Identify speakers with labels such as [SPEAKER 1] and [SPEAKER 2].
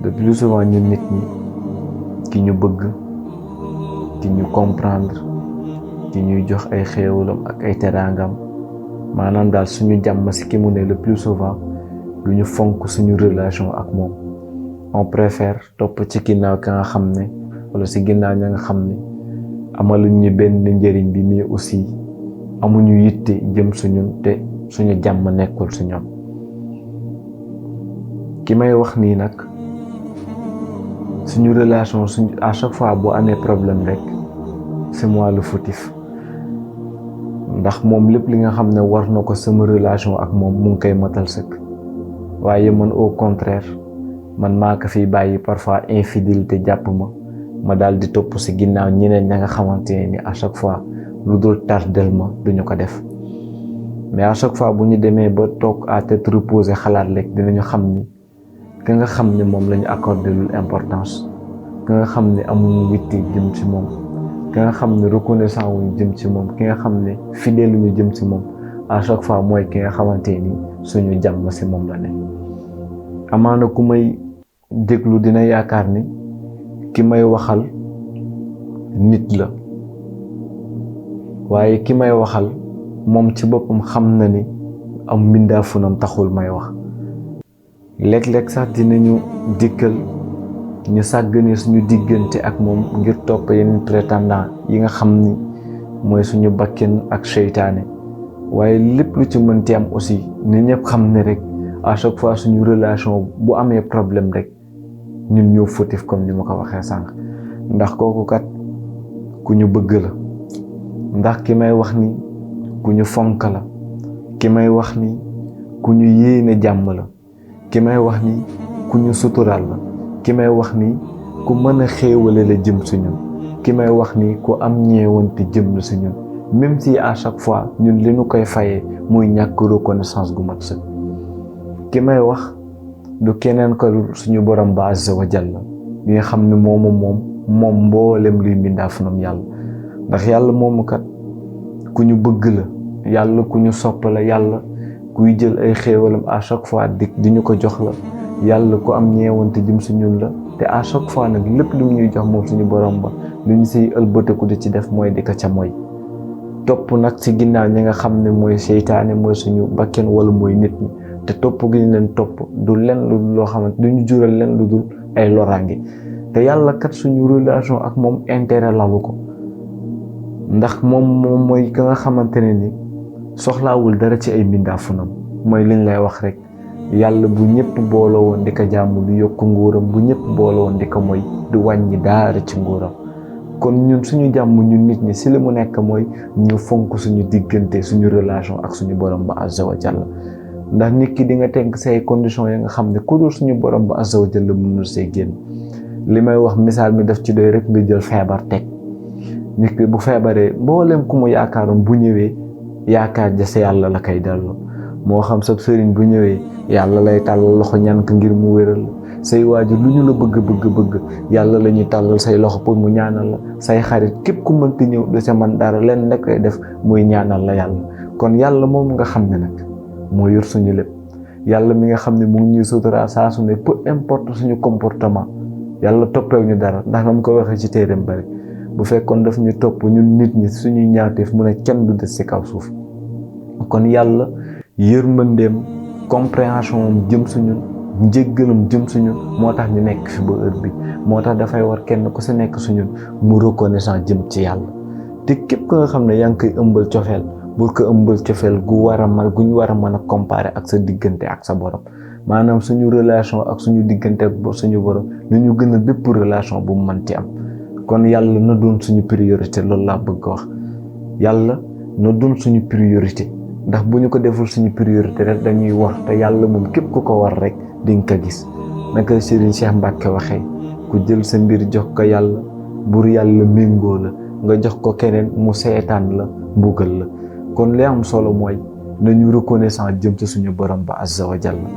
[SPEAKER 1] le plus souvent ñun nit ñi ki ñu bëgg ki ñu comprendre ki ñuy jox ay xéewalam ak ay teraangam maanaam daal suñu jàmm si ki mu ne le plus souvent du ñu fonk suñu relation ak moom. On préfère topp ci ginnaaw ka nga xam ne wala si ginnaaw ña nga xam ne amaluñ ñu benn njëriñ bi mais aussi amuñu yitte jëm suñun te suñu jàmm nekkul si ñoom. ki may wax nii nag suñu relation suñu à chaque fois boo amee problème rek c'est moi le fautif ndax moom lépp li nga xam ne war na ko sama relation ak moom mu ngi koy matal sëkk waaye man au contraire man maa ko fiy bàyyi parfois infidélité jàpp ma daal di topp si ginnaaw ñeneen ña nga xamante ne ni à chaque fois lu dul tardel ma duñu ko def mais à chaque fois bu ñu demee ba toog à tête reposée xalaat rek dinañu xam ni ka nga xam ne moom la ñu accordé lul importance ka nga xam ne amuñu witti jëm ci moom ka nga xam ne reconnaissant wuñu jëm ci moom ki nga xam ne fidèle ñu jëm ci moom à chaque fois mooy ki nga xamante ni suñu jàmm ci moom la ne. amaana ku may déglu dina yaakaar ni ki may waxal nit la waaye ki may waxal moom ci boppam xam na ni am mbindaafunam taxul may wax. léeg-léeg sax dinañu dikkal ñu sàggane suñu diggante ak moom ngir topp yeneen prétendant yi nga xam ni mooy suñu bakken ak seytaane waaye lépp lu ci mënti am aussi ni ñëpp xam ne rek à chaque fois suñu relation bu amee problème rek ñun ñoo fautif comme ni ma ko waxee sànq ndax kooku kat ku ñu bëgg la ndax ki may wax ni ku ñu fonk la ki may wax ni ku ñu yéene jàmm la ki may wax ni ku ñu suturaal la ki may wax ni ku mën a xéewale la jëm si ñun ki may wax ni ku am ñeewante jëm la si ñun même si à chaque fois ñun li ñu koy fayee muy ñàkk reconnaissance gu mat sëkk. ki may wax du keneen ko suñu borom ba azza wa jalla li nga xam ne moom mboolem luy mbindaafunam yàlla ndax yàlla moomu kat ku ñu bëgg la yàlla ku ñu sopp la yàlla kuy jël ay xéewalam à chaque fois di ñu ko jox la yàlla ku am ñeewante jëm si ñun la te à chaque fois nag lépp lu ñuy jox moom suñu borom ba lu ñu siy ëlbatiku di ci def mooy di ko ca mooy topp nag si ginnaaw ñi nga xam ne mooy seytaane mooy suñu bakken wala mooy nit ñi te topp gi ñu leen topp du len lu dul loo xamante duñu jural len lu dul ay loraange te yàlla kat suñu relation ak moom intérêt lalu ko ndax moom mooy ka nga xamante ne ni soxlaawul dara ci ay mbindaafunam mooy liñ lay wax rek yàlla bu ñëpp booloo woon di ko jàmm du yokk nguuram bu ñëpp booloo woon di ko mooy du wàññi daara ci nguuram kon ñun suñu jàmm ñun nit ñi si li mu nekk mooy ñu fonk suñu diggante suñu relation ak suñu borom ba azza wa jalla ndax nit ki di nga teg say conditions yi nga xam ne ku dul suñu borom ba azza wa jalla mënul see génn li may wax misaal mi daf ci doy rek nga jël feebar teg nit ki bu feebaree mboolem ku mu yaakaaroon bu ñëwee yaakaar ja sa yàlla la koy delloo moo xam sa sëriñ bu ñëwee yàlla lay tàllal loxo ñaan ko ngir mu wéral say waajur lu ñu la bëgg yàlla la ñuy tàllal say loxo pour mu ñaanal la say xarit képp ku mënti ñëw du sa man dara leen rek lay def muy ñaanal la yàlla kon yàlla moom nga xam ne nag moo yor suñu lépp yàlla mi nga xam ne mu ngi ñuy suturaa saa su ne peu importe suñu comportement yàlla toppeew ñu dara ndax na mu ko waxee ci téereem bari bu fekkoon daf ñu topp ñun nit ñi suñuy ñaawteef mu ne kenn du des ci kaw suuf kon yàlla yërmandeem compréhension jëm suñu njéggalam jëm suñu moo tax ñu nekk fi ba heure bi moo tax dafay war kenn ku si nekk suñu mu reconnaissant jëm ci yàlla te képp ko nga xam ne yaa ngi koy ëmbal cofeel pour que ëmbal cofeel gu ñu war a mën a comparer ak sa diggante ak sa borom maanaam suñu relation ak suñu diggante ak suñu borom lu ñu gën a bépp relation bu mu mënti am kon yàlla na doon suñu priorité loolu laa bëgg wax yàlla na doon suñu priorité ndax bu ñu ko deful suñu priorité rek dañuy war te yàlla moom képp ku ko war rek di nga ko gis naka Serigne Cheikh Mbacke waxee ku jël sa mbir jox ko yàlla bur yàlla méngoo la nga jox ko keneen mu seetaan la mbugal la kon li am solo mooy nañu reconnaissant jëm ci suñu borom ba azza wa jalla